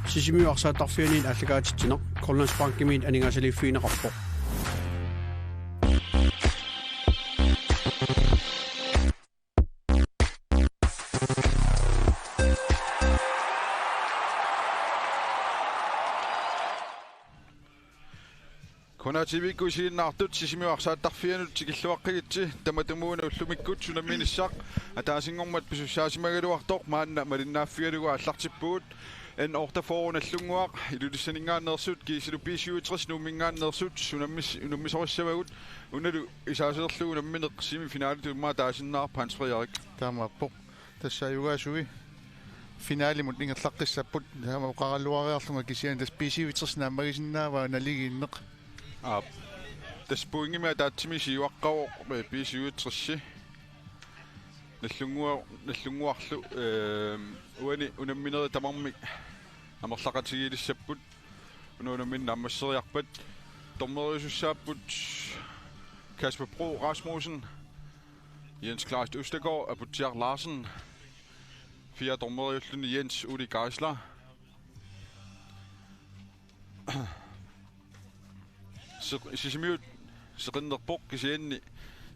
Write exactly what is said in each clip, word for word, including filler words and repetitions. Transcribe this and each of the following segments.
Sisimiut arsaattarfianniit aallakaatitsineq Grønlandsbankimiit aningaasaliiffigineqarpoq. K N R T-vikkut isiginnaartut Sisimiut arsaattarfianut tikilluaqqigitsi, tamatumuuna ullumikkut sunamminissaq ataasinngormat pisussaasimagaluartoq maanna malinnaaffigalugu aallartippugut. N otteogfyrre Nagdlunguaq Ilulissaninngaanneersut kiisalu B syvogtres Nuumminngaanneersut unammis-, unammisorissavagut, unalu isaaseerlugu unammineq semifinalitut immaqa taasinnaavarput, Hans Frederik. Taamaappoq. Tassa ajugaasui finalimut ingerlaqqissapput, taama oqaraluariarlunga kisianni tassa B syvogtres naammagisinnaavaa naligiinneq. Aap. Tassa pointimik ataatsimik siuaqqavoq, eh, B syvogtres. Nagdlunguar-, Nagdlunguarlu, ehm, uani unamminerit tamarmik amerlaqatigiilissapput. Una unammineq naammasseriarpat. Dommeriusussaapput Kasper Bro Rasmussen, Jens Kleist Østergaard, Aputsiaq Larsen, fjerde dommeriulluni Jens Uli Geisler. Seq-, Sisimiut seqinnerpoq kisianni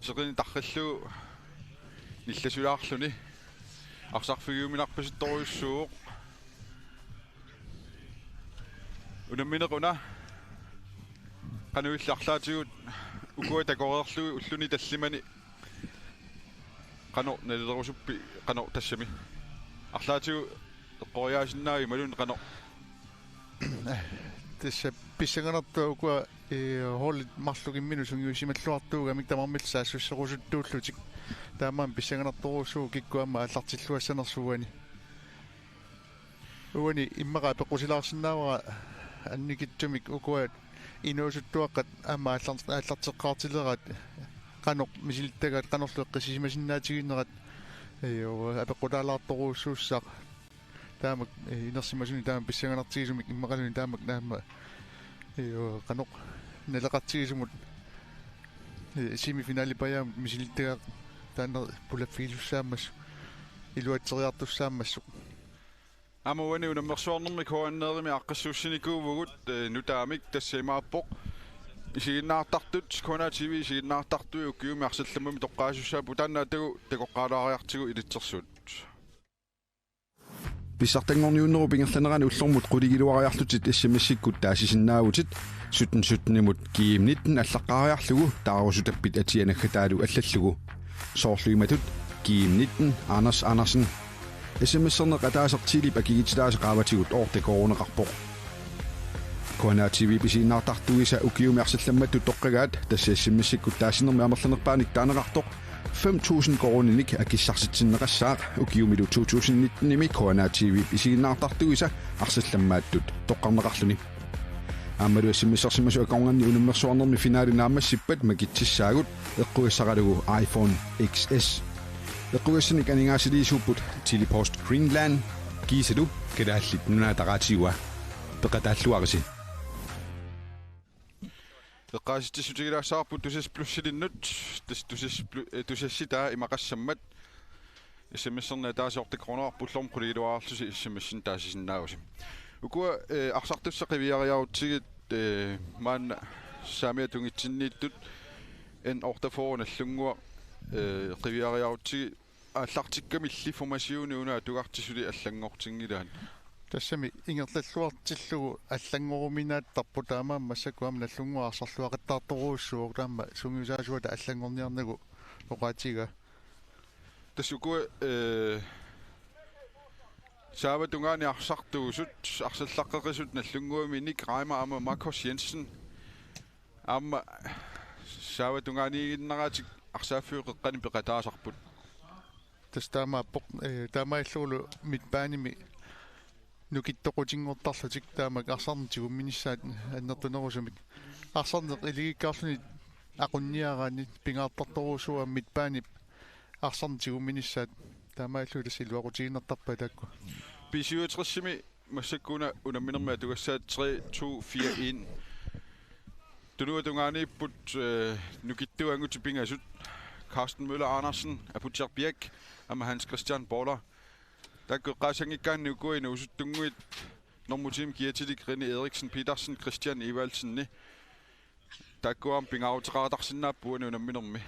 seqineq tarrillugu nillasulaarluni arsarfigiuminarpasittorujussuuvoq. Unammineq una qanoq illit arlaatigut ukua takoreerlugit ulluni tallimani qanoq nalilerusuppi, qanoq tassami? Arlaatigut eqqoriaasinnaavit imaluunniit qanoq? Tassa pissanganartoq ukua, eh, holdit marluk imminnut sungiusimalluartuugamik tamarmillu saassusserusuttuullutik. Taamaammat pissanganartorujussuuvoq kikkut aamma aallartilluassanersuuani. Uani immaqa apeqqusilaarsinnaavara annikitsumik ukua inuusuttuaqqat aamma aallar-, aallarteqqaartileraat qanoq misilittagaat, qanorlu eqqissisimasinnaatiginerat, eh, apeqqutaalaartorujussuussaaq. Taamak, eh, inersimasuni taama pissanganartigisumik immaqaluunniit taamak naamma, eh, qanoq naleqartigisumut, eh, semifinalipajaamut misilittagaat taanna pulaffigisussaammassuk, iluatseriartussaammassuk. Aamma uani unammersuarnermi K N R-imi aaqqissuussinikuuvugut, eh, nutaamik, tassa imaappoq isiginnaartartut, K N R T V isiginnaartartui ukiumi arsallammami toqqaasussaapput, taanna atagu takoqqaalaariartigu ilitsersuut. Pissartanngorniunnerup ingerlanerani ullormut qulingiluariarlutit S M S-ikkut taasisinnaavutit, sytten sytten-imut G M nitten allaqqaariarlugu taarusutappit atia naggataalu allallugu. Soorlu imatut: G M nitten, Anders Andersen. S M S-erneq ataaseq Telep akikitsitaasa qaavatigut otte koruuneqarpoq. K N R T V-p isiginnaartartuisa ukiumi arsallammattut toqqagaat, tassa S M S-ikkut taasinermi amerlanerpaanik taaneqartoq fem tusind koruuninik akissarsitsinneqassaaq, ukiumilu to tusind nitten-imi K N R T V-p isiginnaartartuisa arsallammaattut toqqarneqarluni. Aammalu S M S-ersimasut akornanni unammersuarnermi finale naammassippat makitsissaagut eqqugassaralugu iPhone X S. Eqqugassanik aningaasaliisuupput Telepost Greenland kiisalu Kalaallit Nunaata Radiua. Peqataalluarisi. Eqqaasitsissutigilaassavarput Tusass Plusilinnut, tassa Tusass Plu-, eh, Tusassitaa imaqassammat S M S-erneq ataaseq otte koruuneqarpoq, ullormut qulingiluariarlusi S M S-inik taasisinnaavusi. Ukua, eh, arsartussat qiviariarutsigit, eh, maanna saamiata tungitsinniittut N otteogfyrre Nagdlunguaq, eh, qiviariarutsigit aallartikkamilli formationi una atugartik suli allanngortinngilaat? Tassami ingerlalluartillugu allanngoruminaattarpoq, taamaammat massakkut aamma Nagdlunguaq arsarluaqattaartorujussuuvoq, taama sungiusaasuata allanngorniarnagu oqaatigaa. Tassa ukua, eh, saavat tungaanut arsartuusut, arsallaqqeqisut Nagdlunguami Nick Reimer aamma Markus Jensen. Aamma saavat tungaaniiginnaratik arsaaffiup qeqqani peqataasarput. Tassa taamaappoq, eh, taamaalillugulu midtbanemi nukittoqutinngortarlutik taamak arsarneq tigumminissaat annertunerusumik. Arsarneq iligikkaarluni aqunniaraanni pingaartartorujussuuvoq midtbanep arsarneq tigumminissaat. Taamaalilluni tassa iluaqutigiinnartarpaat taakku. B syvogtres-imi massakkut una unamminermi atugassaat tre to fire en. Tunuata tungaaniipput, eh, nukittuut angutit pingasut: Carsten Møller Andersen, Aputsiaq Bjerk aamma Hans Christian Baaler. Taakku eqqaassanngikkaanni ukua inuusuttunnguit Normu Team Giatilik Rene Eriksen Petersen, Christian Evaldsen. Taakku aamma pingaaruteqartarsinnaapput uani unamminermi.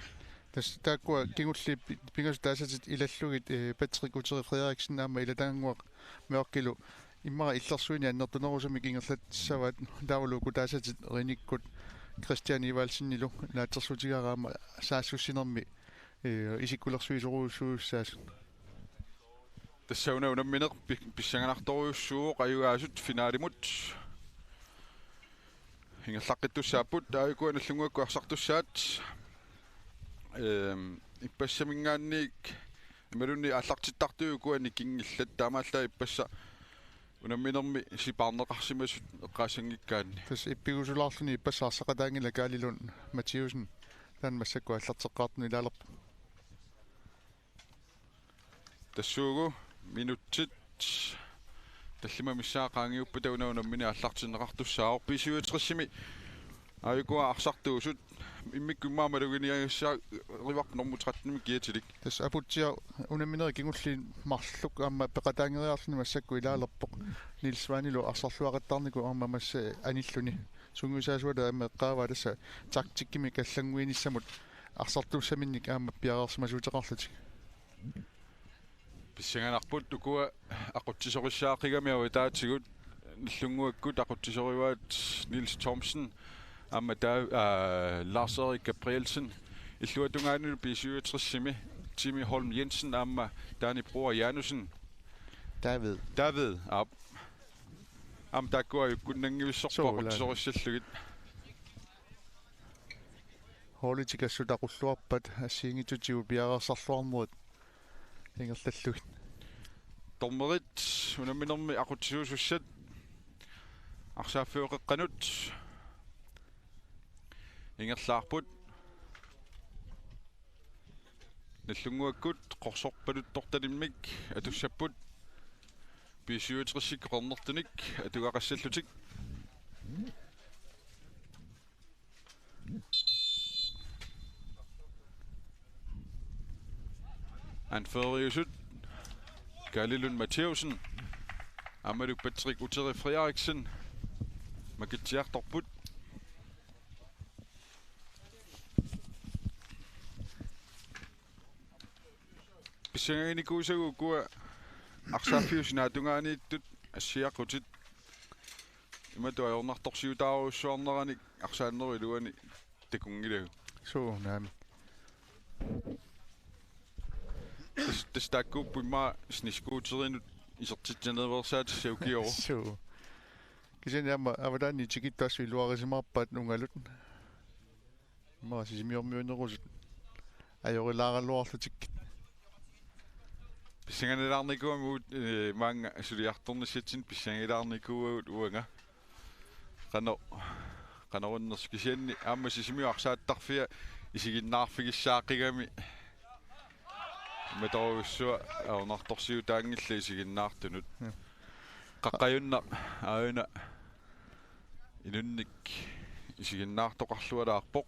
Tassa taakkua kingulliit pi-, pingasut taasatit ilallugit, eh, Patrick Uteri Frederiksen aamma Ilatannguaq Mørkilu immaqa illersuini annertunerusumik ingerlassavaat, taavalu uku taasatit Renikkut Christian Evaldsenilu naatsorsuutigaara aamma saassussinermi, eh, isikkulersuisorujussuussaasut. Tassa una unammineq pi-, pissanganartorujussuuvoq, ajugaasut finalimut ingerlaqqittussaapput, aajuku Nagdlunguakkut arsartussaat. Ehm, ippassamingaanniit imaluunniit aallartittartut uku nikinngillat, taamaallaat ippassaq unamminermi sipaarneqarsimasut eqqaassanngikkaanni. Tassa ippigusulaarluni ippassaq arsaqataanngilaq Kaali Lund Mathiussen, taanna massakkut aallarteqqaartuni ilaalerpoq. Tassuugu minutsit tallimat missaat qaangiuppata una unammineq aallartinneqartussaavoq. B syvogtresimi aajukua arsartuusut, immikkut immaqa maluginiagassaarivarput normu trettenimi Giatilik. Tassa Aputsiaq unamminerit kingulliit marluk aamma peqataanngeriarluni massakkut ilaalerpoq. Niels Svanilu arsarluaqattaarnikuuvoq aamma massa anilluni. Sungiusaasuata aamma eqqaavaa tassa taktikkimik allannguinissamut arsartuussaminnik aamma piareersimasuuteqarlutik. Pissanganarput ukua aqutsisorissaaqigami avataatigut. Nagdlunguakkut aqutsisorivaat Niels Thomsen aamma taa-, aa, Lars Erik Gabrielsen. Illuatungaanilu B syvogtresimi Jimmy Holm Jensen aamma Dani Broa Janussen. David. David, aap. Aamma taakkua ajukkunnanngivissorput. Suu, aqutsisorissallugit. Holdit tikassutaqulluarpat assigiinngitsutigut piareersarluarnerit ingerlallugit. Dommerit unamminermi aqutsisuusussat arsaaffioqeqqanut ingerlaarput. Nagdlunguakkut qorsorpaluttortalimmik atussapput. B syvogtresikkut qernertunik atugaqassallutik. Anføreriusut Kaali Lund Mathiussen aammalu Patrick Uteri Frederiksen makitsiartorput. Pissangaginikuusagut ukua arsaaffiup sinaatungaaniittut assiaqutit imatut ajornartorsiutaarujussuarneranik arsaannerup iluani takunngilagut. Suu, naamik. Tassa, tassa taakkuupput immaqa snescooterinut isertitsereersaatissat ukioq. Suu. Kisianni aamma avataani tikittut assut iluarisimaarpaat ungalut. Immaqa Sisimiormiuunerusut ajorilaaraluarlutik. Pissanganilaarnikuugamik uagut, eh, maanga suliartornissatsinni pissangilaarnikuuagut uanga. Qanoq, qanorunnersoq, kisianni aamma Sisimiut arsaattarfia isiginnaarfigissaaqigami. Imatorujussuaq ajornartorsiutaanngillat isiginnaartunut. Ja. Qaqqajunnaq aajuna inunnik isiginnaartoqarlualaarpoq.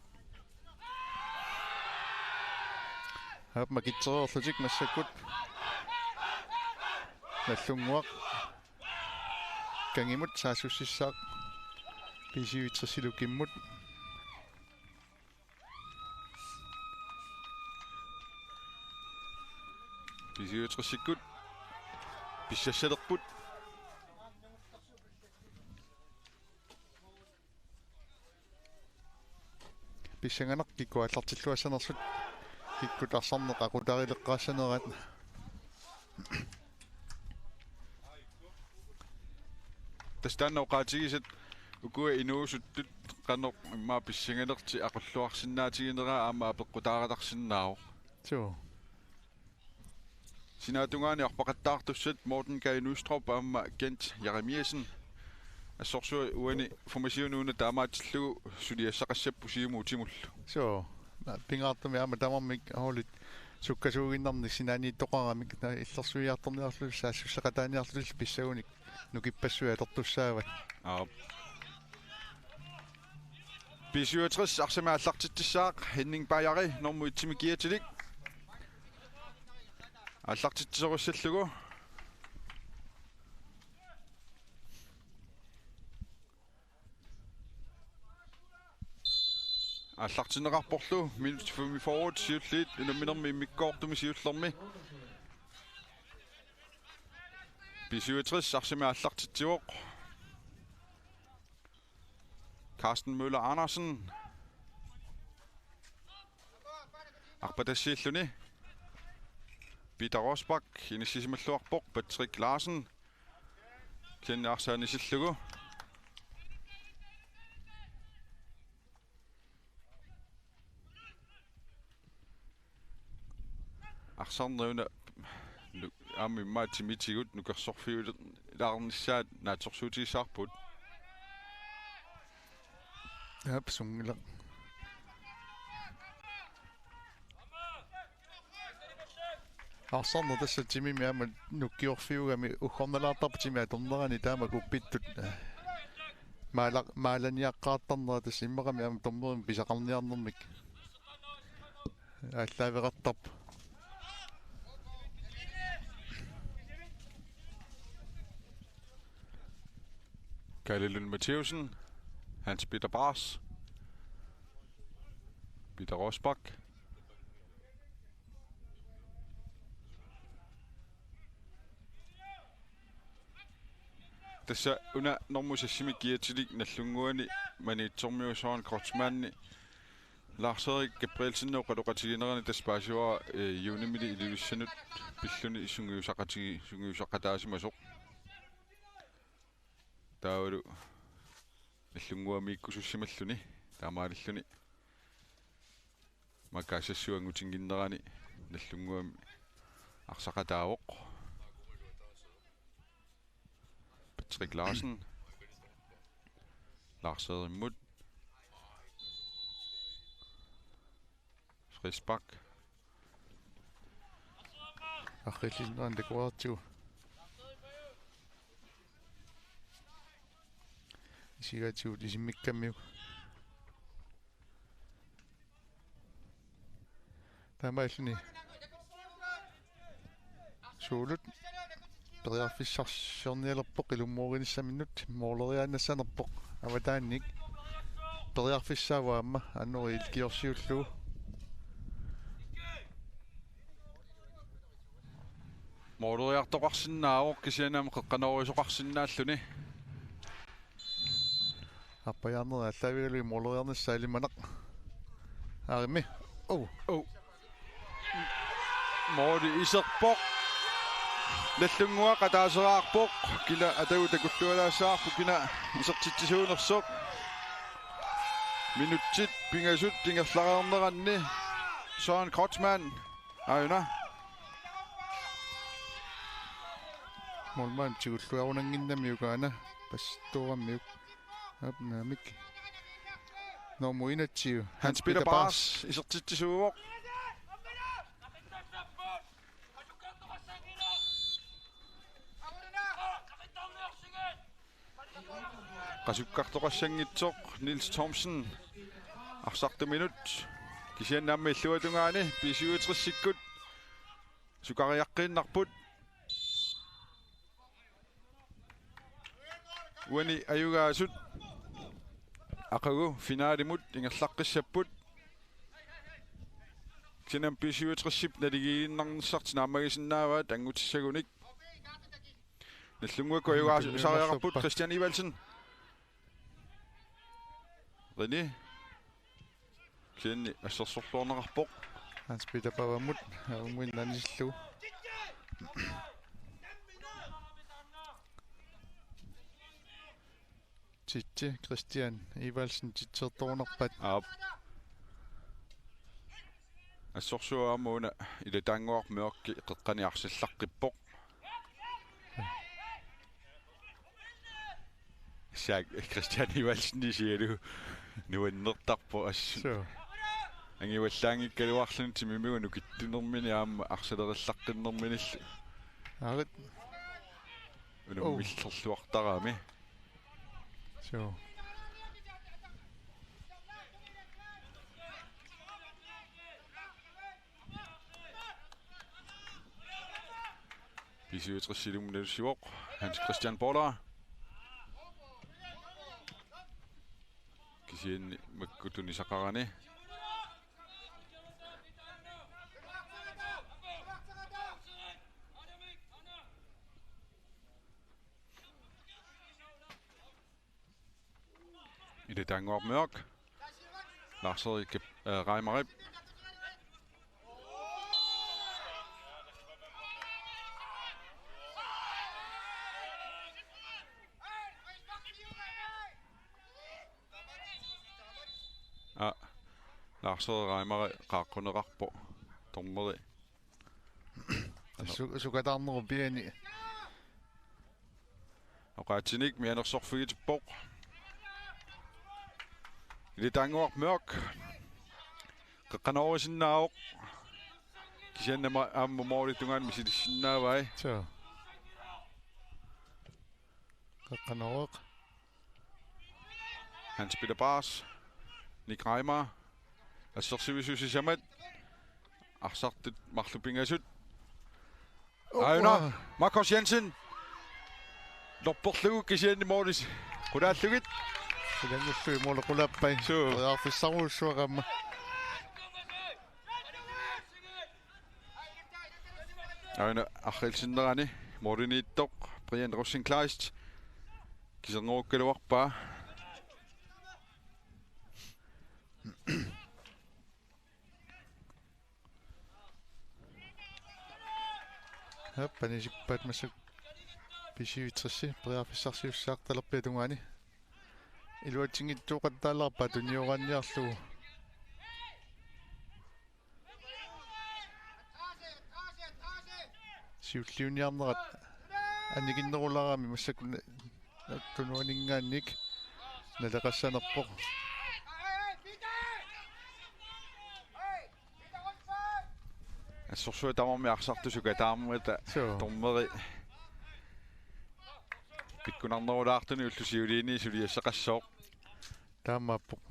Aap, makitsereerlutik massakkut. Nagdlunguaq kangimut saassussissaaq B syvogtresilu kimmut. B syvogtresikkut pissassalerput. Pissanganaq kikkut aallartilluassanersut, kikkut arsarneq aqutarileqqaassanerat. Tassa taanna oqaatigisat ukua inuusuttut qanoq immaqa pissanganertik aqulluarsinnaatigineraat aamma apeqqutaaratarsinnaavoq. Suu. Sinaatungaani arpaqattaartussat Morten Kaj Nystrop aamma Kent Jeremiassen. Assorsuaq uani formationi una taamaatillugu suliassaqassapput siumut utimullu. Suu, pingaartumik aamma tamarmik holdit sukkasuuginnarnik sinaaniittoqaramik, na-, illersuiartorniarlutik saassussaqataaniarlutillu pissagunik nukippassuit atortussaavat. Aap. B syvogtres arsamik aallartitsissaaq Henning Bajari, normu etsimi Giatilik. Aallartitsisorissallugu. Aallartinneqarporlu minut femogfyrre siulliit unamminermi immikkoortumi siullermi. B syvogtres arsamik aallartitsivoq. Carsten Møller Andersen. Arpatassiilluni. Peter Rosbach inissisimalluarpoq, Patrick Larsen. Kisianni arsaq anisillugu. Arsarneq una nu-, aamma immaqa timitigut nukersorfiulaarnissaat naatsorsuutigissavarput. Aap, sunngilaq. Arsarneq tassa timimi aamma nukkiorfiugami uggornalaartarpoq timi atornerani, taama kuppittut maala-, maalaniaqqaartarnera, tassa immaqami aamma dommerimik pisaqarniarnermik aallaaveqartarpoq. Kalle Lund Mathæusen, Hans Peter Bras, Peter Rosbach. Tassa una normu sissimi kiatilik Nagdlunguani Maniitsormiu Søren Kreutzmanni Lars-Erik Gabrielsen oqaloqatiginerani tassa paasivara, eh, juunimili Ilulissanut pilluni sungiusaqatigi-, sungiusaqataasimasoq. Taavalu Nagdlunguamiikkusussimalluni taamaalilluni. Makaasassuanngutinnginnerani Nagdlunguami arsaqataavoq. Patrick Larsen. Lars Erimut. Frisbak. Arriillisinnerani takuartigu. Isigaatigut isimmikkammiuk. Taamaalluni Suulut periarfissarsiornialerpoq ilummuurinissaminnut, mooleriaannassanerpoq avataaniit. Periarfissaavoq aamma Anori ilkiorsiullugu. Mooleriartoqarsinnaavoq kisianni aamma qeqqanoorisoqarsinnaalluni. Arpajaarnerit aallaavigalugit mooleriarnissaa ilimanaq. Arimi. Oh. Oh. Mooli iserpoq. Nagdlunguaq ataaseraarpoq. Kina atagu takullualaassavarput kina isertitsisuunersoq. Minutsit pingasut ingerlareerneranni. Søren Kreutzmann. Aajuna. Målmand tigulluarunannginnamiuk aana. Passuurammiuk. Aap, naamik. Nummer enogtyve. Hans Peter Bars isertitsisuuvoq. Qasukkartoqassanngitsoq Niels Thomsen. Arsartuminut. Kisianni aamma illuatungaani B syvogtresikkut sukariaqqiinnarput. Uani ajugaasut aqagu finalimut ingerlaqqissapput. Kisianni B syvogtresip naligiinnarnissartik naammagisinnaavaat anngutissagunik. Nagdlunguakkut ajugaasariaqarput. Christian Evaldsen. René. Kisianni assersorluarneqarpoq. Hans Peter Pavamut, aamma anisillugu. Titsi, Christian Evaldsen, titsertorunarpat. Aap. Assorsuaq aamma una ilataannguaq Mørch qeqqani arsallaqqippoq. Saak Christian Evaldsen isigalu nuannertarpoq assut. Suu. Angivallaanngikkaluarluni timimigut nukittunermini aamma arsalerillaqqinnerminillu. Aarit. Unammillerluartarami. Suu. B syvogtres ilummut nalussivoq Hans Christian Paula. Kisianni makku tunisaqarani. Litaannguaq Mørk. Lars-Erik, øh, Reimerip. Aa, Lars-Erik Reimer qaaqquneqarpoq. Dommeri. Su-, sukataarnerup piani. Oqaatsinik mianersorfigitippoq. Litaannguaq Mørk. Qeqqanoorisinnaavoq. Kisianni aamma, aamma målip tungaanut misilissinnaavai. Suu. Qeqqanooreq. Hans Peter Bars. Nick Reimer. Assersuisut sisamat. Arsartut marluk pingasut. Aajuna. Uaa. Markus Jensen. Norperlugu kisianni målis qulaallugit. Ilanngullui måli qulaappai. Suu. Periarfissarujussuaq aamma. Aajuna arriilsinnerani målimiittoq Brian Rosenkleist. Kiserngoruukkaluarpaa. Aap, anisippaat massakkut B C U tres periarfissarsiussaq talerpiata tungaani. Iluatsinngitsooqattaalaarpaa tunioraanniarlugu. Siulliuniarnerat annikinnerulaarami massakkut tunuaninngaanniit naleqassanerpoq. Assorsuaq tamarmik arsartut sukataarmata. Suu. Dommeri pikkunarnerulaartuni ullut siuliini suliassaqassooq. Taamaappoq.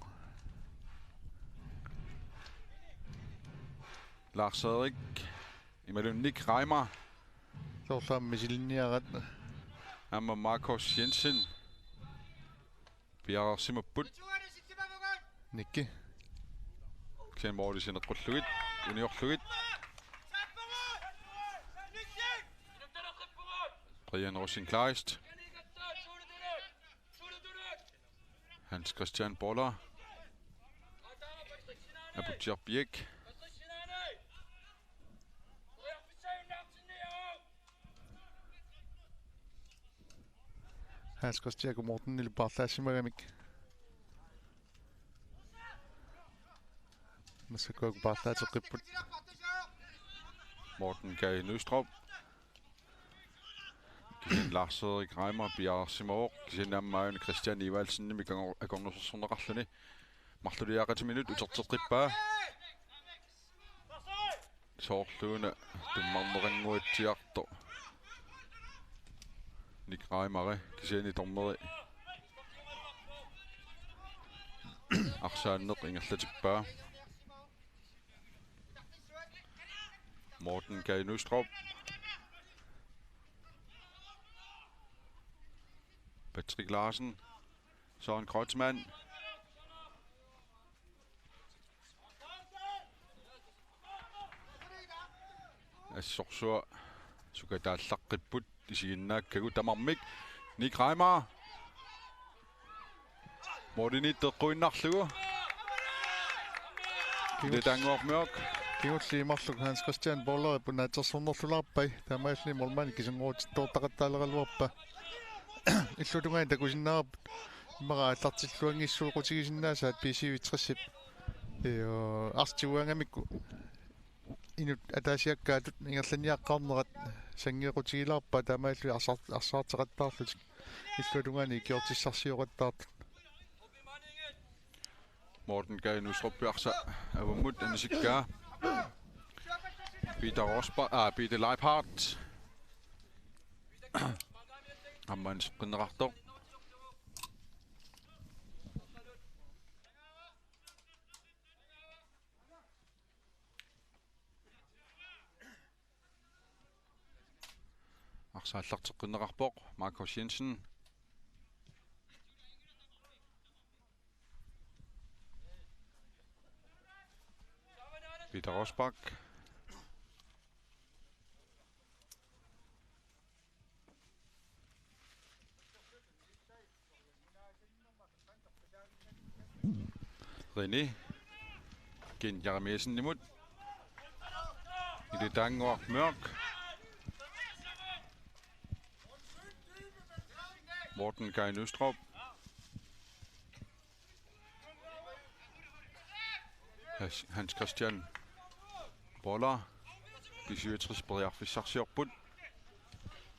Lars-Erik imaluunniit Reimer. Soorlu aamma misilinniarat. Aamma Markus Jensen. Piareersimapput. Nikki. Kisianni måli sineqqullugit, uniorlugit. Brian Rosenkleist. Hans Christian Boller. Aputsiaq Piek. Hans Christian Mortenip paarlaassimagamik. Massakkut paarlaateqqipput. Morten Kaj Nystrøm. Kisianni Lars-Erik Reimer piareersimavoq. Kisianni aamma aajuna Christian Evaldsenimit agor-, akornusersorneqarluni. Marluliaqatiminut uterteqqippaa. Soorluuna tummarneqannguatsiartoq Nick Reimeri, kisianni dommeri arsaanneq ingerlatippaa. Morten Kaj Nystrøm. Patrick Larsen. Søren Kreutzmann. Assorsuaq sukataallaqqippoq isiginnaakkagut tamarmik. Nick Reimer. Målimiittoq eqquinnarlugu. Kigut-, Litaannguaq Mørk. Kingulliit marluk Hans Christian Bollerip una atersornerlulaarpai. Taamaalilluni målmandi kiserngoruutittoortaqattaaleraluarpaa. Illuatungaani takusinnaavarput immaqa aallartilluanngissuuqqutigisinnaasaat B C U tres-ip. Io, arsaq tigugaangamikku inuk ataasiakkaatut ingerlanniaqqaarnerat sanngeeqqutigilaarpaa, taamaalilluni arsar-, arsaarteqattaarlutik illuatungaani ikiortissarsioqattaartut. Morten Kaj Nystrømip arsaq avammut anisikkaa. Peter Rosberg, ah, Peter Leibhardt. Aamma aniseqqinneqartoq. Arsaq aallarteqqinneqarpoq, Markus Jensen. Peter Rosbach. René. Kim Jeremiassenimut. Ilitaannguaq Mørk. Morten Kai Nystrup. Hans, Hans Christian Boller. B syvogtres periarfissarsiorput.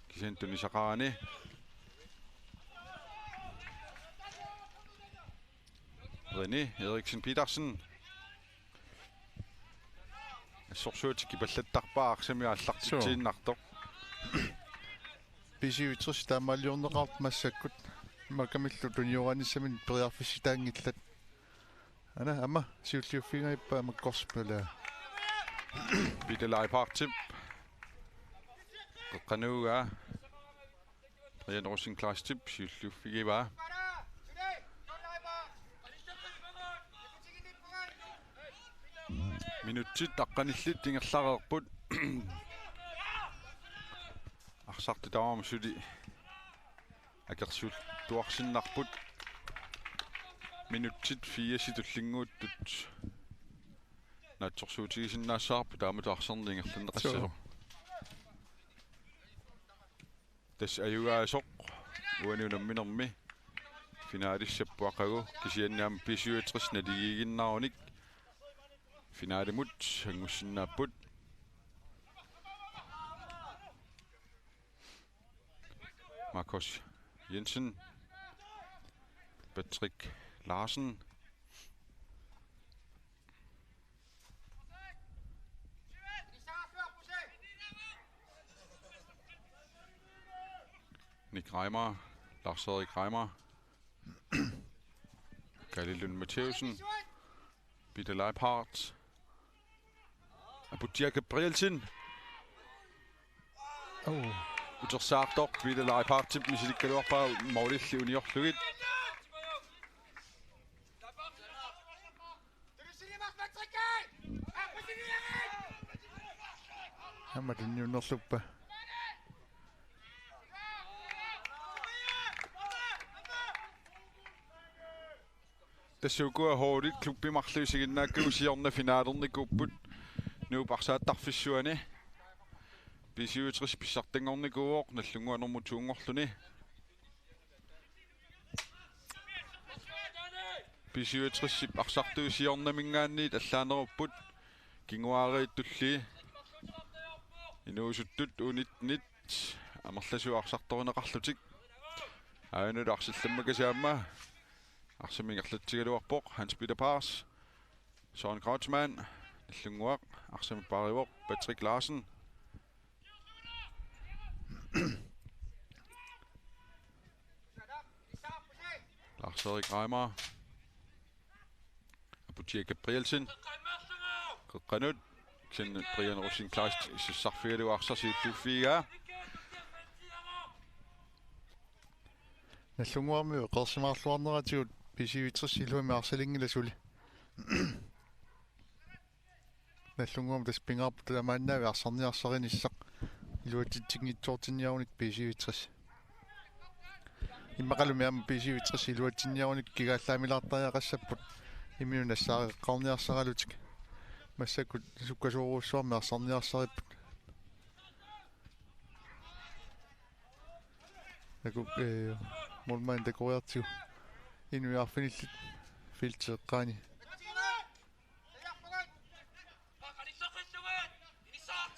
Kisianni tunisaqarani. René Eriksen Petersen. Assorsuaq kipallattarpaa arsami aallartitsiinnartoq. B syvogtres taamaaliorneqarpoq massakkut. Immaqamillu tunioraanissaminnik periarfissitaanngillat. Aana aamma siulliuffigaarpaa makkorsipalaa. Peter Leipartip. Qeqqanuugaa. Brian Rosenkleistip siulliuffigivaa. Minutsit aqqanillit ingerlareerput. Arsartut tamarmik suli akersuuttuarsinnarput. Minutsit firsit tullinnguuttut naatsorsuutigisinnaassavarput taamatut arsarneq ingerlanneqassasoq. Suu. Tassa ajugaasoq uani unamminermi finalissappoq aqagu, kisianni aamma B syvogtres naligiiginnarunik finalimut anngussinnaapput. Markus Jensen. Patrick Larsen. Nick Reimer. Lars-Erik Reimer. Kalle Lund Mathæusen. Peter Leiphart. Aputia Gabrielsen. Oh. Utersaartoq Peter Leiphart misilikkaluarpaa målilli uniorlugit. Aamma tunniunnerluppa. Tassa ukua holdit klubbit marluk isiginnaakkagut siorna finalernikuupput Nuup arsaattarfissuani. B syvogtres pissartanngornikuuvoq Nagdlunguaq nummer to-nngorluni. B syvogtres-ip arsartui siornaminngaanniit allaanerupput kinguaariittulli inuusuttut U nitten-it amerlasuut arsartorineqarlutik. Aajuna arsallammakasiit aamma arsami ingerlatsigaluarpoq. Hans Peter Paars, Søren Kreutzmann, Nagdlunguaq, arsami paarivoq Patrick Larsen. Lars-Erik Reimer. Aputia Gabrielsen. Qeqqanut. Kisianni Brian Rosenkleist sassarfigalugu arsaq siuttuuffigaa. Nagdlunguarmiut qeersimaarluarneratigut B syvogtres iluamik arsalinngillat suli. Nagdlunguami tassa pingaarput tamaannaavik arsarniarsarinissaq iluatsitsinngitsoortinniarunik B syvogtres. Immaqalumi aamma B syvogtres iluatsinniarunik kigaallaamilaartariaqassapput imminut nassaareqqaarniarsaralutik. Massakkut sukkasoorujussuarmik arsarniarsaripput. Naku, eh, målmand takoriartigu. Inuit arfinillit feltip eqqaani.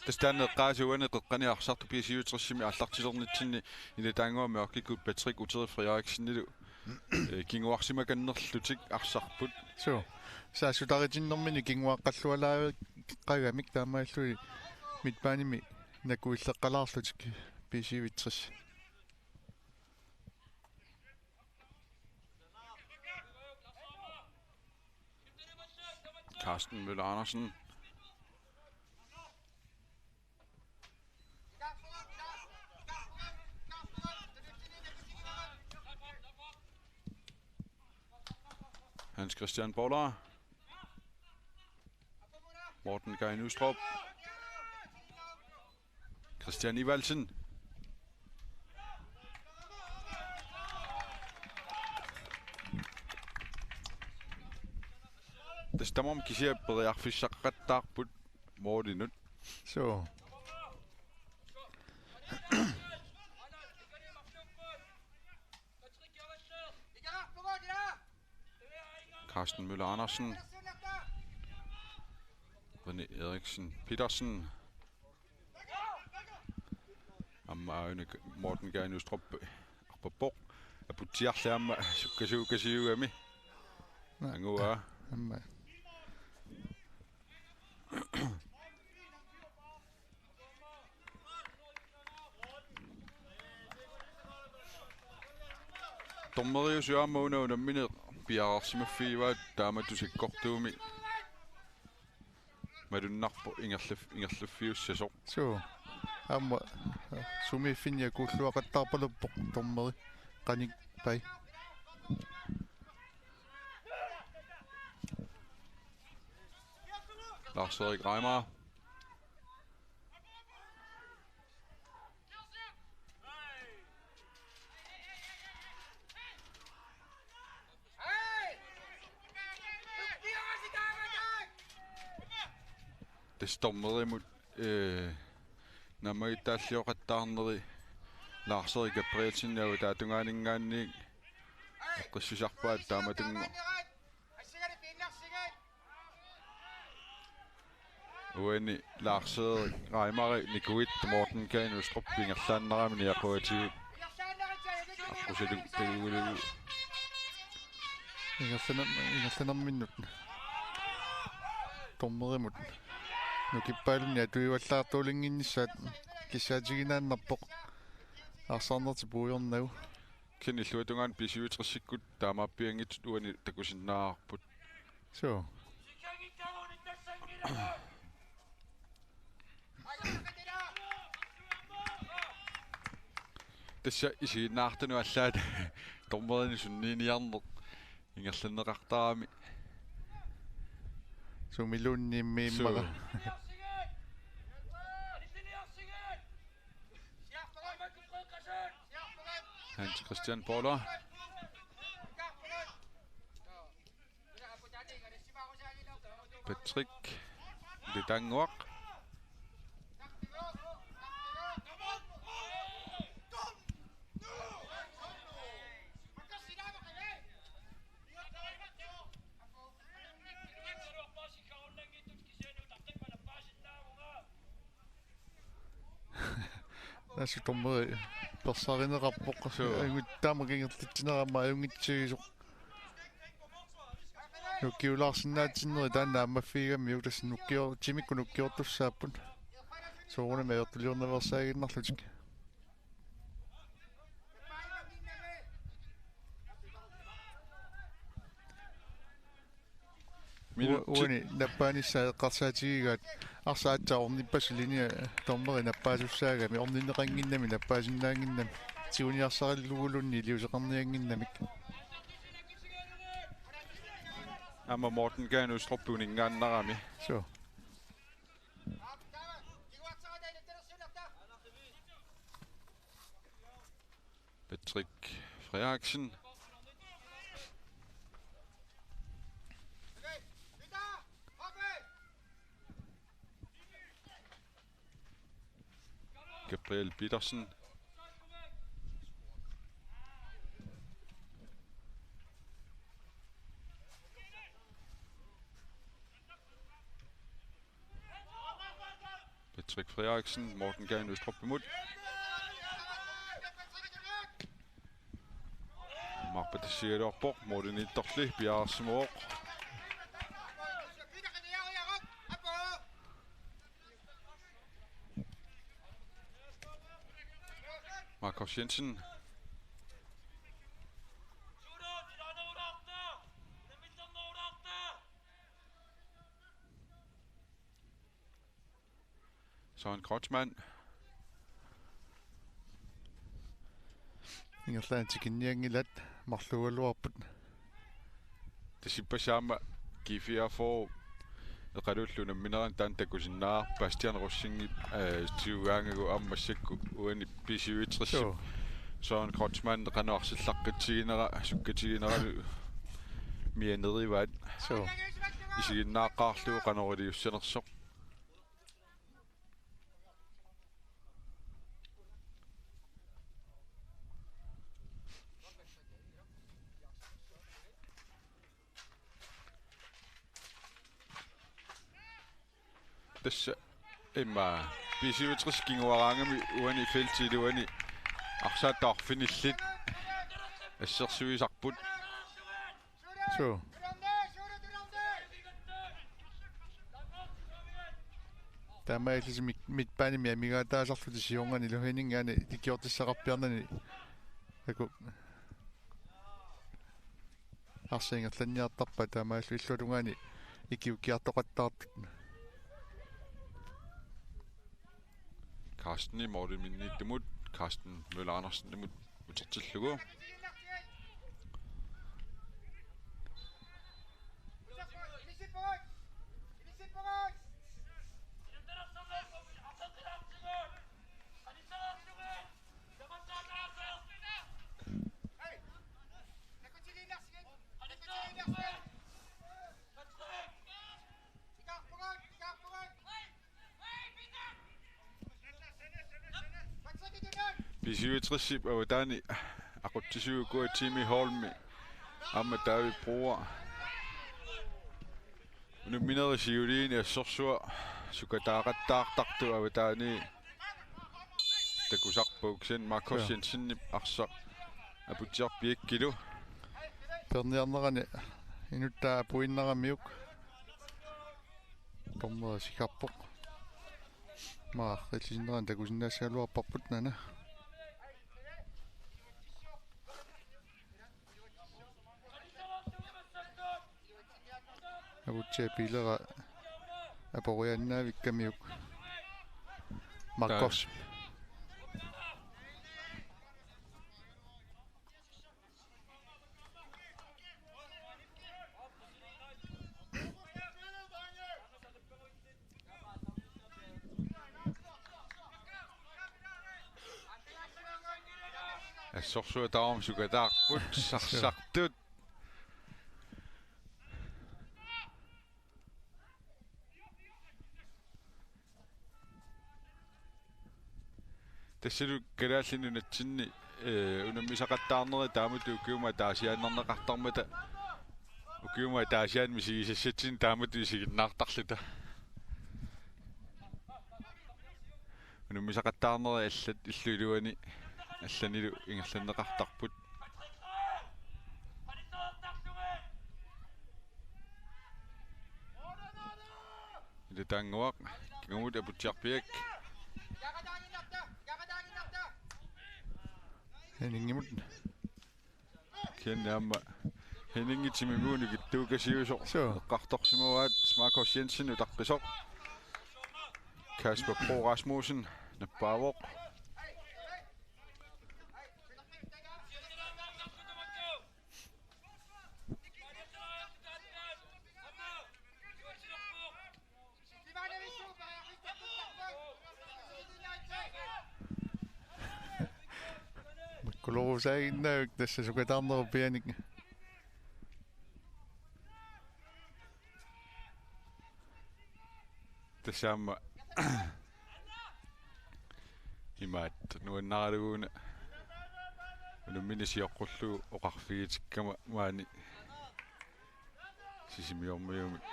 Tassa taanna eqqaasuani qeqqani arsartut B syvogtresimi aallartilernitsinni ilitaannguami oqqikkut Patrick Uteri Frederiksenilu, eh, kinguarsimakannerlutik arsarput. Suu. Saassutaritinnermini kinguaqqallualaaqqagamik taamaalilluni midtbanemi nakuilleqqalaarlutik B syvogtres. Carsten Møller Andersen. Hans Christian Boller. Morten Kai Nystrup. Christian Ivalsen. Tassa tamarmik kisiat periarfissaqaqattaarput målinut. Suu. Carsten Møller Andersen. René Eriksen Petersen. Aamma aajuna Morten Gade Nystrøp arpappoq. Aputsiarli aamma sukkasuukasiugami. Naa. Angua. Aamma. Dommeriusup aamma una unammineq piareersimaffigivaat taamatut sakkortuumik malunnarpoq ingerlaf-, ingerlaffiussasoq. Suu. Aamma, eh, sumiiffinni akuulluaqattaarpaluppoq dommeri. Qanik pai. Lars-Erik Reimer. Tassa dommerimut, eh, naammagittaalliortaarneri Lars-Erik Gabrielsen avataata tungaaninngaanniit eqqissisarpaat taamatunngooq. Uani Lars-Erik Reimeri nikuit Morten Gade Nystrøp ingerlaannarami niaquatigut aqqusilu tagugalugu. Ingerlaner-, ingerlanerminnut dommerimut nukippaalunni atuivallaartuulinnginnissaat kissaatiginaannarpoq arsarnertik puigornagu. Kisianni illuatungaani B-syvogtresikkut taamaappianngitsut uani takusinnaavarput. Suu. Tassa isiginnaartunut allaat dommerinik sunniiniarneq ingerlanneqartarami. Sumiluunniimmi immaqa. Suu. Hans Christian Paula. Patrick Litannguaq. Assut dommeri persarineqarpoq. Suu. Ajunngit-, taama ingerlatsinerama ajunngitsuusoq. Nukkiulaarsinnaatsinneri taanna aammaffigigamiuk, tassa nukkior-, timikkut nukkiortussaapput. Soorunami ajortuliornaveersaaginnarlutik. Minutsit. U-, uani nappaanissaa eqqarsaatigigaat arsaq aatsaat ornippassulinni dommeri nappaasussaagami, orninneqannginnami, nappaasinnaannginnami, tiguniarsariluguluunniit iliuuseqarniannginnamik. Aamma Morten Gade Nystrøp uninngaannarami. Suu. Patrick Frederiksen. Gabriel Petersen. Patrick Frederiksen, Morten Gade Nystrøp imod. Marpa tasialorpoq, Morten Itterli, piaarsimavoq. Markus Jensen. Søren Kreutzmann. Ingerlaannaq tikinnianngilat marluugaluarput. Tassa ippassaq aamma G fireogfyrre eqaluullugu unamminerani taanna takusinnaavarput Bastian Rosingip, eh, tigugaangagu aamma massakkut uani B-syvogtres. Suu. Søren Kreutzmann qanoq arsallaqqittiginera, sukkatigineralu mianerivaat. Suu. isiginnaaqqaarlugu qanoq iliussanersoq. Tassa immaqa B syvogtres kinguaraangami uani feltip iluani arsaattut arfinillit assersuisarput. Suu. Taamaalilluni mik-, midtbanemi amigaataasarlutik siornanilu Henning aana ikiortissaqarpiarnani. Taku. Arsaq ingerlanniartarpaa taamaalillutilluatungaani ikiuukkiartoqattaartut. Carsten i måliminnittumut, Carsten Møller Andersenimut utertillugu. B syvogtresip avataani aqutsisuugukkit Jimmy Holmi aamma David Broer. Unamminerit siuliini assorsuaq sukataaqattaartartut avataani takusarput, kisianni Markus Jensenip arsaq Aputsiaq Piakkilu. Peerniarnerani inuttaa apuinnaramiuk. Dommeri sikarpoq. Immaqa aaqqillisinnerani takusinnaagaluarparput una. Aputsiaq piilera aporiaannaavikkamiuk. Markus. Assorsuaq tamarmik sukataarput, sarsartut. Tassalu Kalaallit Nunatsinni, eh, unammisaqattaarnerit taamatut ukiumut ataasiaannarneqartarmata, ukiumut ataasiaannut misigisassatsinnik taamatut isiginnaartarluta. Unammisaqattaarnerit allat illup iluani allanilu ingerlanneqartarput. Ilataannguaq, kingumut Aputsiaq Piak. Henningimut. Kisianni aamma Henningi timimigut ikittuukasiusoq. Suu. Eqqartorsimavaat Markus Jensen utaqqisoq. Kasper Bro Rasmussen nappaavoq. Makkulorusaaginnaavik tassa sukataarnerup pianik. Tassa aamma imaattoq nuannaralugu una unammineq sioqqullugu oqarfigitikkama maani Sisimiormiumik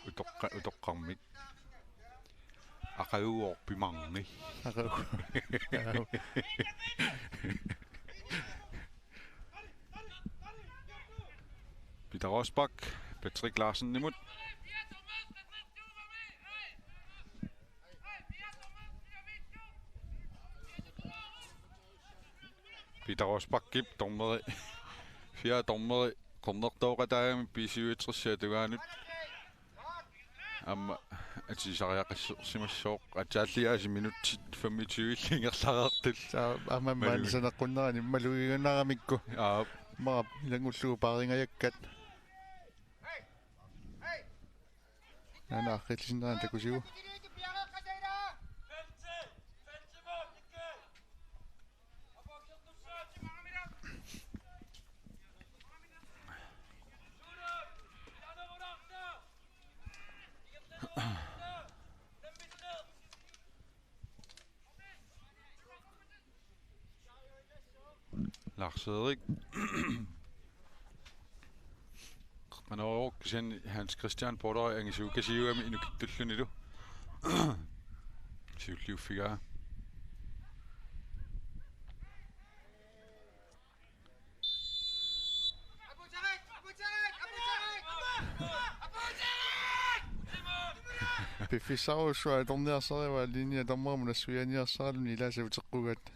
utoqqa-, utoqqarmik. Aqaguuvoq pimarni. Aqagu-, Peter Rosbach, Patrick Larsenimut. Peter Rosbachip dommeri, fjerde dommeri, cornertooqataagami B syvogtresip tungaanut. Aamma atisariaqassersimassooq, aatsaat aasiit minutsit femogtyve ingerlareertut. Sa-, aamma maani saneqqunnerani malugigunnaramikku. Aap. Maap ilanngullugit paaringajakkat. Aana aaqqillisinnerani takusiuk. Lars Erik. Qanoq kisianni Hans Christian Porter angisuukasiugami inukittullunilu. Siulliuffigaa. Piffissarujussuaq atorniarsarivaa, linjia tammarmut nassuiaaniarsaraluni ilaasa uteqqugaat.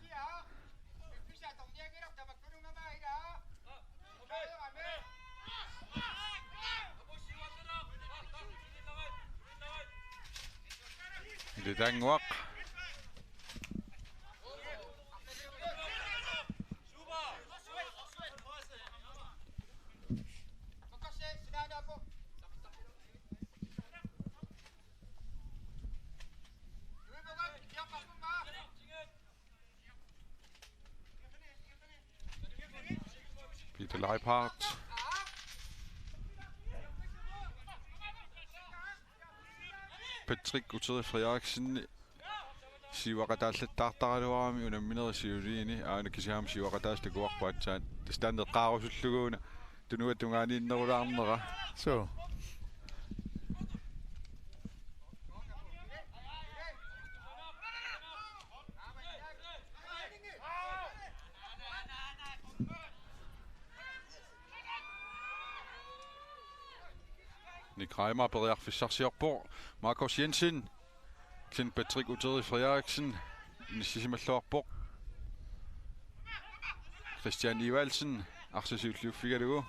Ilitannguaq. Peter Leiphardt. Patrick Uteri Frederiksen siuaqataallattaartaraluarami unamminerit siuliini, aana kisianni siuaqataasut takuarput aatsaat. Tassa taanna eqqaarusullugu una tunuata tungaaniinnerulaarnera. Suu. Nick Reimer periarfissarsiorpoq. Markus Jensen. Kisianni Patrick Uteri Frederiksen inissisimalluarpoq. Christian Ivalsen arsaq siulliuffigalugu.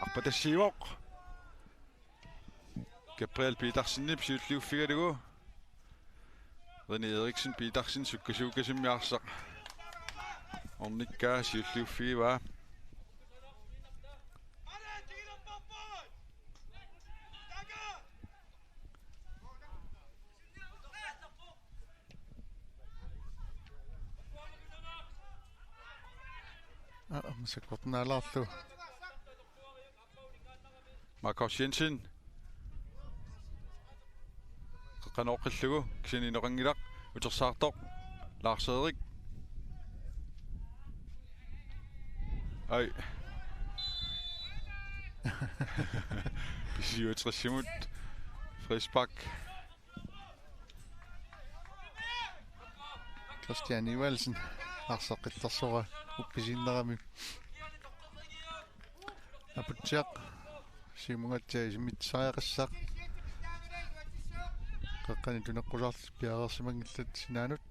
Arpatassiivoq. Gabriel Petersenip siulliuffigalugu. René Eriksen Petersen sukkasuukkasimmi arsaq ornikkaa siulliuffigivaa. Aa, massakkut naalaarlu. Markus Jensen. Qeqqanooqqillugu, kisianni inoqanngilaq, utersaartoq, Lars Erik. Ai. B syvogtresimut. Frispark. Christian Ivalsen, arsaq qittarsoraa uppisiinnerami. Aputsiaq, siumungaatsiaq isimmitsisariaqassaaq. Qeqqani tuneqqusaarlutik piareersimanngillat sinaanut.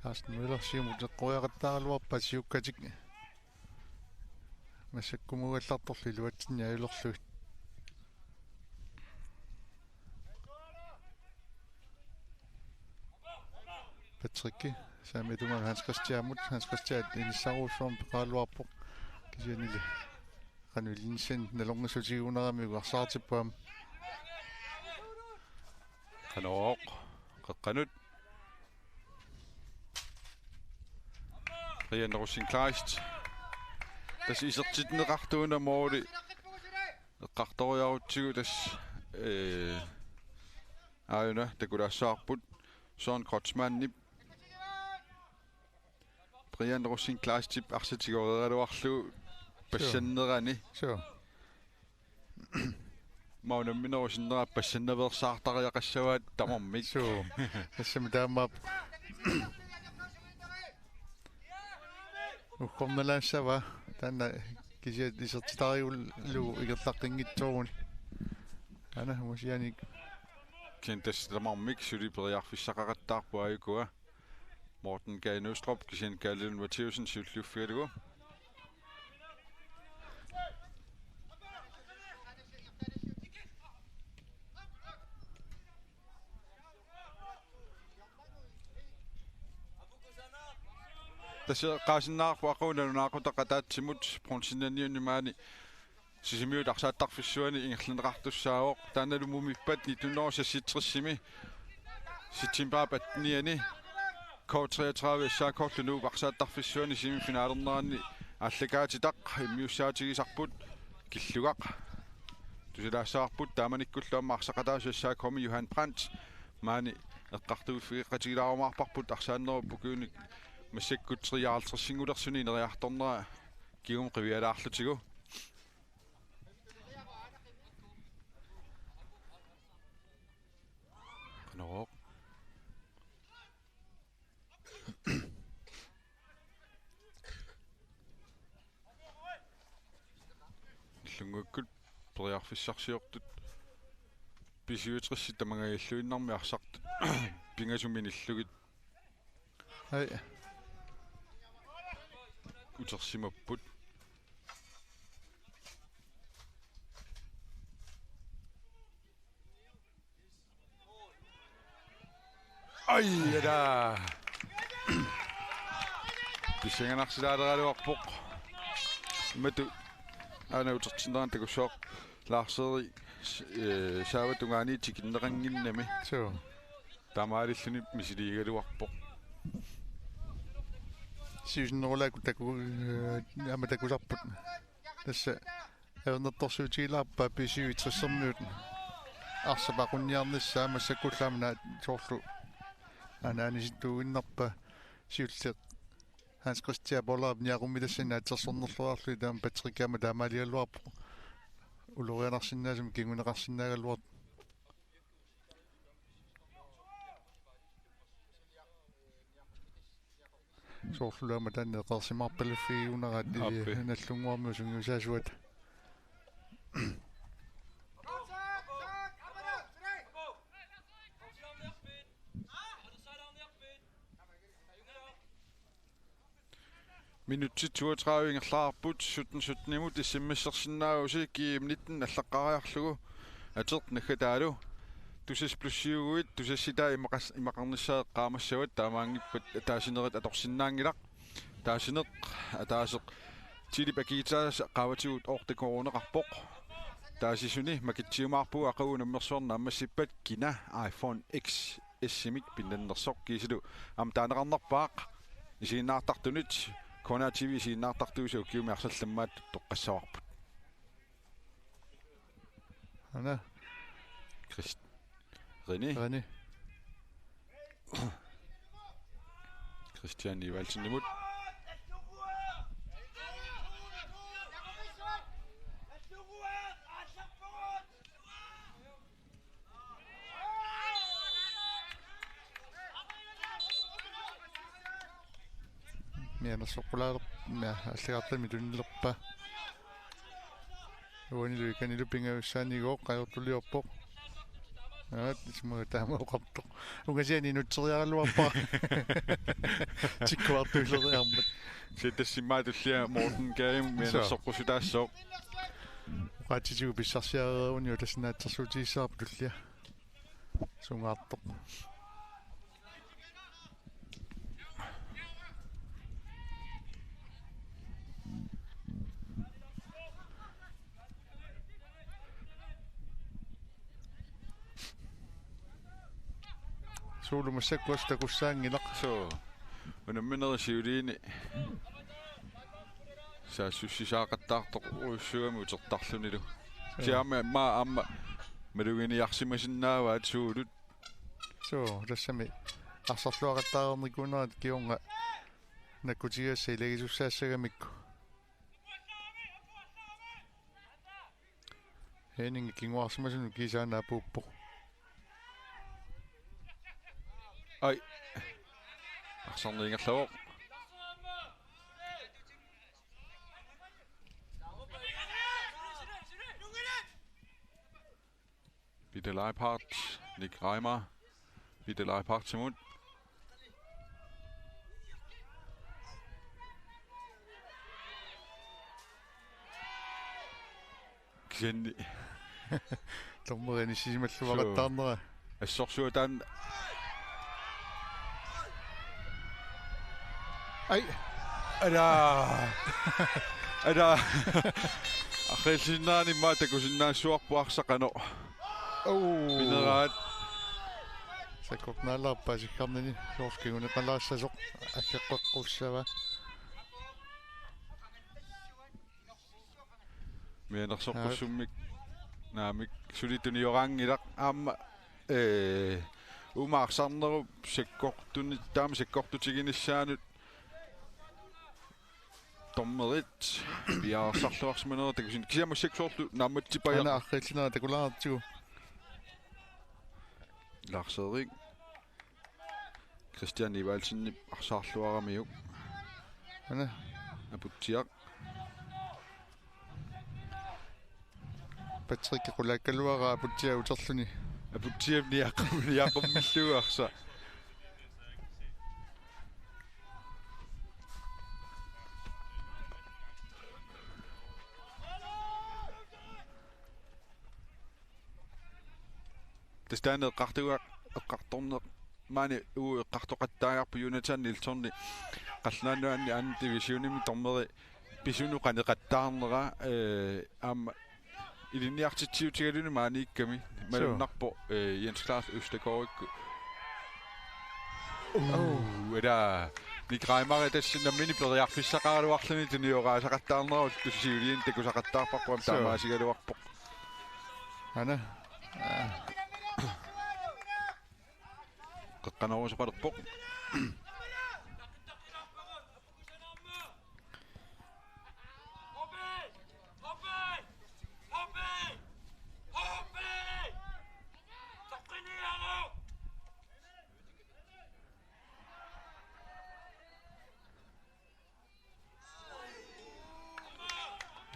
Carsten Møller siumut eqqoriaqattaaraluarpaa siukkatik. Massakkumuugallartorlu iluatsinniajulerlugit. Patricki saamiata tungaanut Hans Christianimut, Hans Christian inissarujussuarmik peqaraluarpoq. Kisiannili qanoq ilinnissannut nalornissutigigunaramiuk arsaartippoq aamma. Qanooq qeqqanut. Brian Rosing Kleist. Tassa isertinneqartuuna mooli eqqartoriarutsigu tassa, ee, aajuna takulaassavarput Søren Kreutzmannip Brian Rosing Kleistip arsaq tigoreeraluarlugu passannerani. Suu. Maani unamminerup sinnera passannaveersaartariaqassavaat tamarmik. Suu. Tassami taamaappoq. Uggornalaassavaa. Taanna kisiat isertitaarigullugu ingerlaqqinngitsooruni. Aana, Musianik. Kisianni tassa tamarmik suli periarfissaqaqattaarput aajukua. Morten Gade Nystrøm, kisianni Kalle Lund Mathæussen siulliuffigalugu. Tassa eqqaasinnaarpoq aqagu nalunaaqutaq ataatsimut bronzenaniuni maani Sisimiut arsaattarfissuani ingerlanneqartussaavoq, taannalu mumippat nitten hundrede seksogtresimi septemberip attenianni K treogtredive S A K-llu Nuup arsaattarfissuani semifinalernerani aallakaatitaq immiussaatigisarput killugaq. Tusalaassavarput taamanikkullu aamma arsaqataasut S A K-mi Johan Brandt maani eqqartuiffigeqatigilaarumaarparput arsaannerup ukiuni massakkut treoghalvtredsinngulersuni ineriartornera kingumut qivialaarlutigu. Qanorooq. Illunnguakkut periarfissarsiortut B syvogtressit tamangajalluinnarmik arsartut pingasut minillugit. Ai. Utersimapput. Ai, ala. Pissanganarsilaaleraluarpoq. Matu. Aana utertinnerani takussavarput. Lars Erik, eh, saavat tungaani tikinneqannginnami. Suu. Taamaalilluni misiliigaluarpoq. Siusinnerulaakku taku-, eh, aamma takusarput. Tassa ajornartorsiutigilaarpaa B syvogtressermiut arsap aqunniarnissaa massakkullu aamma soorlu anaanisittuuginnarpaa siulleq Hans Christian Bollerip niaqummi tassani naatsorsornerluarluni taama Patrick aamma taamaaligaluarpoq ulorianarsinnaasumik kinguneqarsinnaagaluartoq. Soorlu aamma taanna eqqarsimaarpaluffigigunaraat. Aappi. Nallunnguarmiut sungiusaasuata. Minutsit toogtredive ingerlareerput, sytten sytten-imut S M S-ersinnaavusi, G M nitten allaqqariarlugu ateq naggataalu. Tusass plus syv-uit, tusassitaa imaqas-, imaqarnissaa eqqaamassavat, taamaanngippat ataasinerit atorsinnaanngilaq. Taasineq ataaseq Tilip Akita qaavatigut otte koruuneqarpoq. Taasisuni makitsiumaarpugut aqagu unammersuarneq naammassippat kina iPhone X S-imik pinnannersoq kiisalu aamma taaneqarnerpaaq isiginnaartartunit K N R T V isiginnaartartuisa ukiumi arsallammaat toqqassavarput. Aana. Chris-, René. René. Christian Evaldsenimut. Mianersoqqulaalerp-, mia-, allagartamik tunilerpaa. Uanilu ikanilu pingajussaanigooq ajortuliorpoq. Aat, isumaqarpunga taama oqartoq. Ungasiani inutseriaraluarpara. Tikkuartuileriarmat. Siatassimmaa tullia Morten Gade mianersoqqusutaassaaq. Oqaatsitigut pissarsiareeruni utassinnaatsersuutigissaarput tullia. Sungaartoq. Suulu massakkut takussaanngilaq. Suu. Unamminerit siuliini saassussisaaqattaartorujussuugami utertarlunilu. Suu. Siaammi aamma aamma maluginiarsimasinnaavaat suulut. Suu, tassami arsarluaqattaareernikuunerat kingorna nakkutigassat ilagisussaassagamikku. Henning kinguarsimasunut kiisaana apuuppoq. Ai. Arsarneq ingerlavoq. Peter Leibhardt, Nick Reimer. Peter Leibhardtimut. Kisianni. Dommeri inissisimalluaqattaarnera. Suu. Assorsuaq taanna. Ai. Ala. Ala. Arriillisinnaani immaqa takusinnaassuarput arsaq qanoq. Au. Pineraat. Sakkortunaalaarpaa sikkarnini soorlu kinguneqalaassasoq aggeqqeqqussava. Mianersoqqussummik. Naamik, suli tunioraanngilaq aamma, ee, uuma arsarnerup sakkortuni-, taama sakkortutiginissaanut dommerit piareersarluarsimanerat takusin-, kisianni massakkut soorlu naammatsipajaq. Aana arriillinera takulaartigu. Lars Erik. Christian Ivalsenip arsaarluaramiuk. Aana. Aputsiaq. Patrick qulaakkaluaraa Aputsiaq uterluni. Aputsiap niaqu-, niaqummillugu arsaq. Tassa taanna eqqartuga-, eqqartorneq maani uu eqqartoqattaagarput Jonathan Nilssoni Qallunaat Nunaanni anden divisionimi dommeri pisunut qanoq eqqartorneqarnera, ee, aamma ilinniartitsiutigaluni maaniikkami. Suu. Malunnarpoq, ee, Jens Claus Østergaardikkut. Uu, ila Nick Reimer tassa nammineq periarfissaqaraluarluni tunioraasaqattaarnera ullut siuliini takusaqattaarparput aamma. Suu. Taamaasigaluarpoq. Aana. Qeqqanoorusoqalerpoq.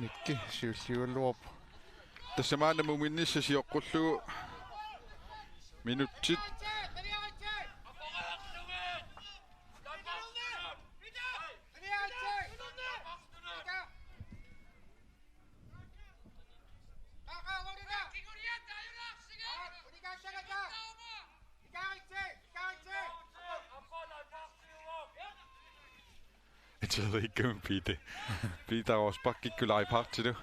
Nikki siulliugaluarpoq. Tassa maanna muminnissaq sioqqullugu minutsit. Ateriikkami Peter. Peter Rosbachkikkut Leif Hartilu.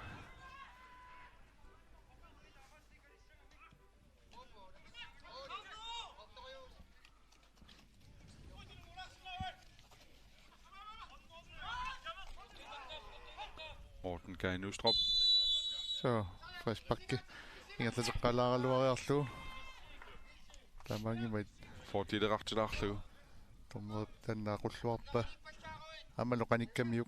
Morten Kaj Nustrup. Suu, frisparki ingerlateqqalaaraluariarlugu. Taamaanngimmat. Fordelerartilaarlugu. Dommerip taanna aqulluarpaa. Aammalu qanikkamiuk.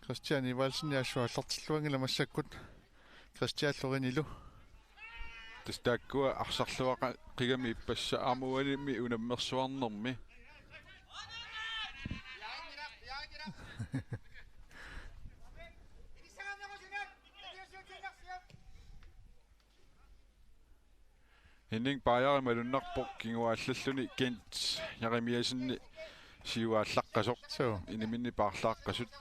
Christian Ivalsen assut aallartilluanngilaq massakkut. Christian Lorenilu. Tassa taakkua arsarluaqigami ippassaq aamma uanimi unammersuarnermi. Henning Bajeri malunnarpoq kinguaallalluni Kent Jeremiassenip siuaallaqqasoq. Suu. Iniminni paarlaaqqasut.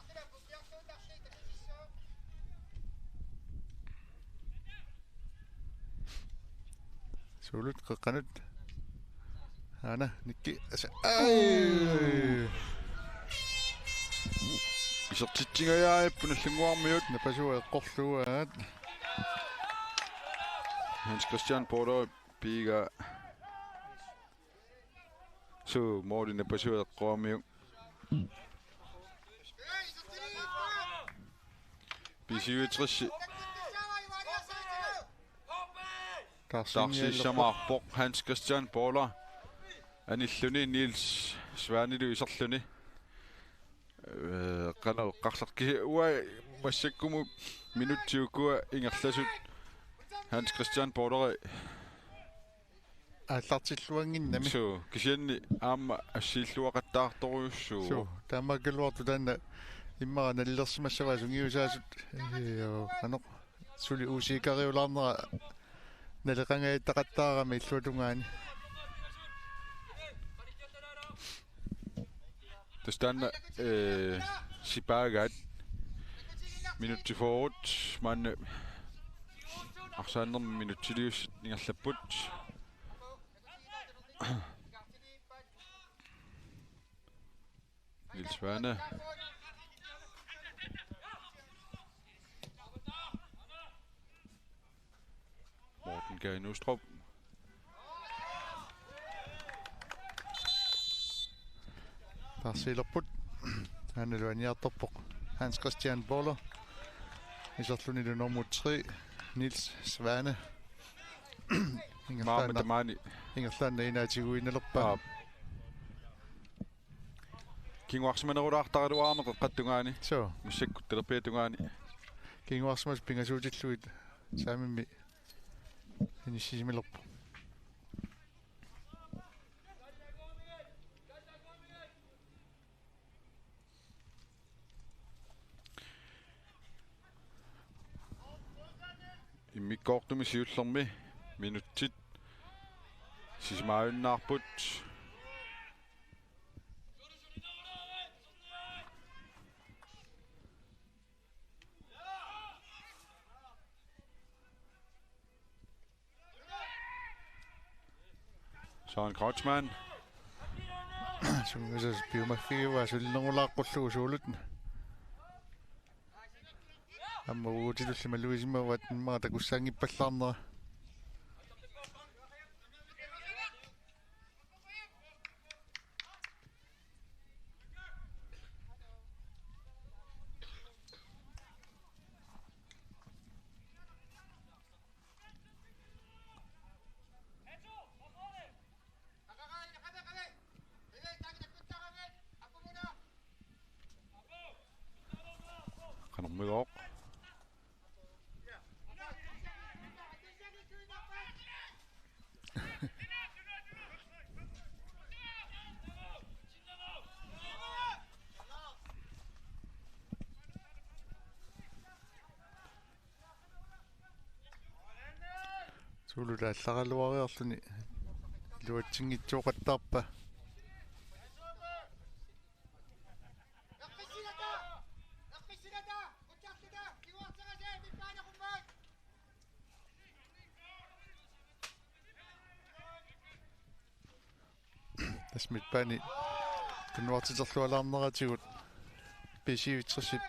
Suulut qeqqanut. Aana, Nikki. Asa-, ai! Isertitsingajaat punallunnguarmiut. Napasua eqqorlugu aat. Hans Christian Paulip piigaa. Suu, måli napasua eqqoramiuk. B syvogtres. Taarsissimaarpoq Hans Christian Paula. Anilluni Niels Svanilu iserluni. Ee, qanoq eqqarsaat kisianni uanga massakkumut minutsit ukua ingerlasut Hans Christian Paulip aallartilluannginnami. Suu, kisianni aamma assiilluaqattaartorujussuuvoq. Suu, taamaakkaluartoq taanna immaqa nalilersimassavaa sungiusaasut, ee, qanoq suli uusiikariulaarnera naleqangajattaqattaarami illuatungaani. Tassa taanna, ee, sipaagaat minutsit fyrre maanna arsaannermi minutsiliussat ingerlapput. Niels Svane. Kai Nustrup. Taarsiilerput. Aanalu aniartorpoq Hans Christian Boller. Iserlunilu nummer tre, Niels Svane. Maama tamaani. Ingerlaannaq inaatigut innalerpaa. Aap. Kinguarsimanerulaartaraluarami qeqqata tungaani. Suu. Massakkut talerpiata tungaani. Kinguarsimasut pingasuutillugit saamimmi inissisimalerput. Immikkoortumi siullermi minutsit sisamajunnaarput. Søren Kreutzmann. Sungiusasut piumaffigivaa sulinerulaaqqullugu suulut. Aamma uagutsitulli malugisimavaat immaqa takussaanngippallaarnera. Qanormigooq. Suululaallaqqaluariarluni iluatsinngitsooqattaarpa. Tassa midtbani tunnuartiterlualaarneratigut B syvogtresip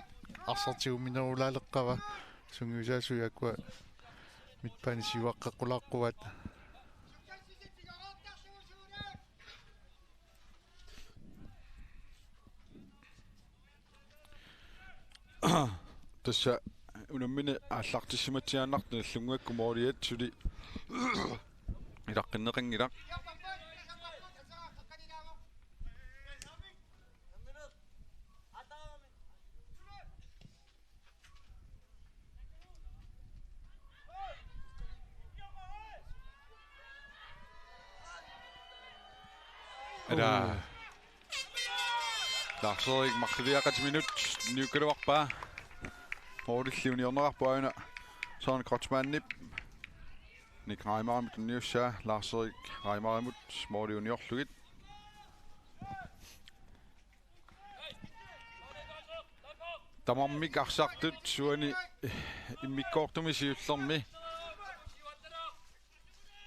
arsaq tiguminerulaaleqqava, sungiusaasui akua midtbani siuaqqeqqulaaqquaat. Tassa unammineq aallartissimatsiaannartoq Nallunnguakkut mooliat suli ilaqqinneqanngilaq. Ila. Lars-Erik marluliaqatiminut niukkaluarpaa. Moolilli uniorneqarpoq aajuna Søren Kreutzmannip. Nick Reimerimut tunniussaa, Lars-Erik Reimerimut mooli uniorlugit. Tamarmik arsartut uani immikkoortumi siullermi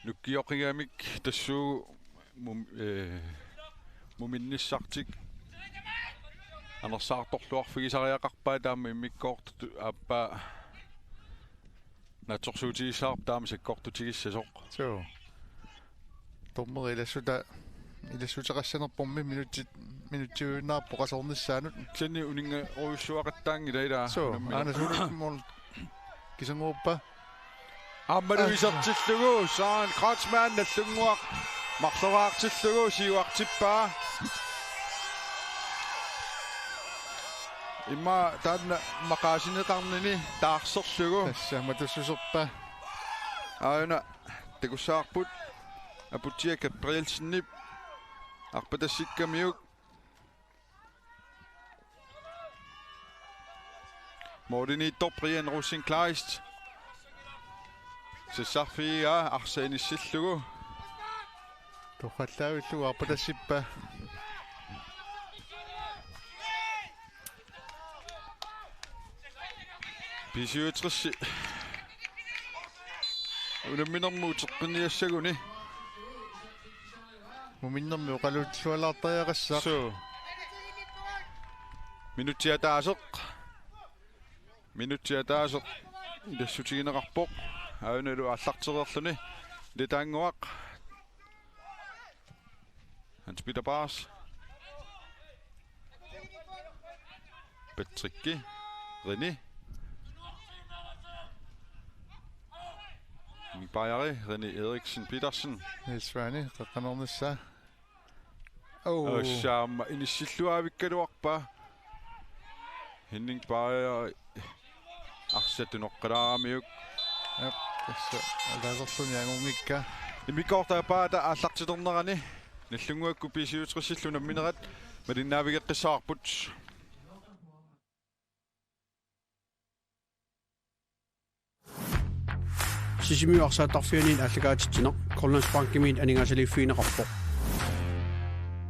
nukkioqigamik tassuugu mum-, ee, muminnissartik anersaartorluarfigisariaqarpaat, taama immikkoortut aappaa naatsorsuutigissavarput taama sakkortutigissasoq. Suu. Dommeri ilassuta-, ilassuteqassanerpummi minutsit, minutsiujunnaarpoq qasornissaanut. Kisianni uninngarujussuaqattaanngilaq ilaa. Suu, unammineq. Aana suunummut kisanguuppa. Aammalu isertillugu, Søren Kreutzmann Nallunnguaq marloriartillugu siuartippaa. Immaqa taanna maqaasineqarnini taarserlugu. Tassa matussuserpaa. Aajuna takussavarput Aputsiaq Gabrielsenip arpatassikkamiuk. Moolimiittoq Brian Rosenkleist. Sassarfigigaa arsaq inissillugu. Torrallaavillugu arpatassippaa. B syvogtres unamminermut uteqqinniassaguni. Muminnermi oqaluttualaartariaqassaaq. Suu. Minutsit ataaseq. Minutsit ataaseq. Ilassutigineqarpoq. Aanalu aallartereerluni. Litaannguaq. Hans Peter Bars. Patrikki. Rene. Mikbajari, Rene Eriksen Petersen. Niels Svane, qeqqanernissaa. Oh. Aassaamma inissilluaavikkaluarpaa. Henning Bajari arsaq tunoqqalaaramiuk. Jep, tassa alaaserluni angungikka. Immikkoortaapaata aallartilernerani Nagdlunguakkut B syvogtresillu namminerat malinnaavigeqqissavarput. Sisimiut arsaattarfianit aallakaatitsineq Grønlandsbankimiit aningaasaliiffigineqarpoq.